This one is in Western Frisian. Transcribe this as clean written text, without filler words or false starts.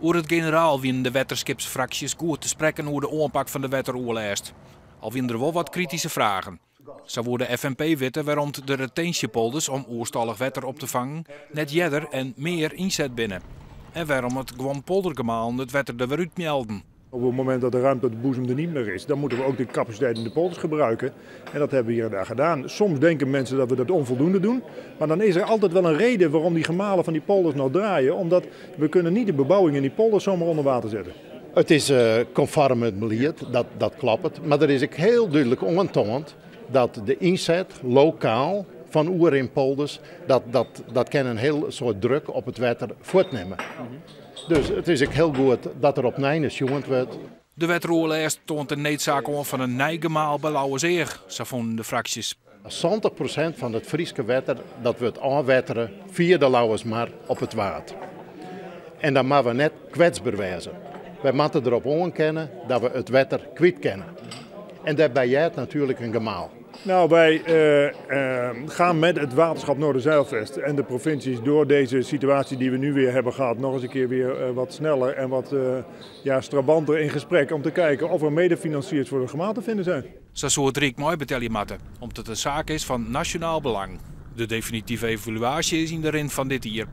Oer it generaal wienen de wetterskipsfraksjes goed te sprekken oer de oanpak fan de wetteroerlêst. Al wienen der wol wat krityske fragen. Sa woe de FNP witte wêrom't de retinsjepolders om oerstallich wetter op te fangen net earder en mear ynset binne. En wêrom't guon poldergemalen it wetter der wer út mealden. Op het moment dat de ruimte op de boezem er niet meer is, dan moeten we ook de capaciteit in de polders gebruiken. En dat hebben we hier en daar gedaan. Soms denken mensen dat we dat onvoldoende doen. Maar dan is er altijd wel een reden waarom die gemalen van die polders nog draaien. Omdat we kunnen niet de bebouwing in die polders zomaar onder water zetten. It is konfoarm it belied, dat kloppet. Mar der is ek hiel dúdlik oantoand dat de ynset lokaal fan oerrinpolders, dat kin in hiel soad druk op it wetter fuortnimme. Dus it is ek hiel goed dat der opnij nei sjoen wurdt. De wetteroerlêst toant de needsaak oan fan in nij gemaal by Lauwerseach, sa fûnen de fraksjes. 70% fan it Fryske wetter dat wurdt ôfwettere fia de Lauwersmar op it Waad. En dan moatte we net kwetsber wêze. Wy moatte derop oankinne dat we it wetter kwyt kinne. En dêrby heart natuerlik in gemaal. Nou, wij gaan met het waterschap Noorderzijlvest en de provincies door deze situatie die we nu weer hebben gehad nog eens een keer weer wat sneller en wat, ja, strabanter in gesprek om te kijken of er medefinanciers voor het gemaal te vinden zijn. Sa soe it Ryk meibetelje moatte, om't it in saak is fan nasjonaal belang. De definitive evaluaasje is yn de rin fan dit jier.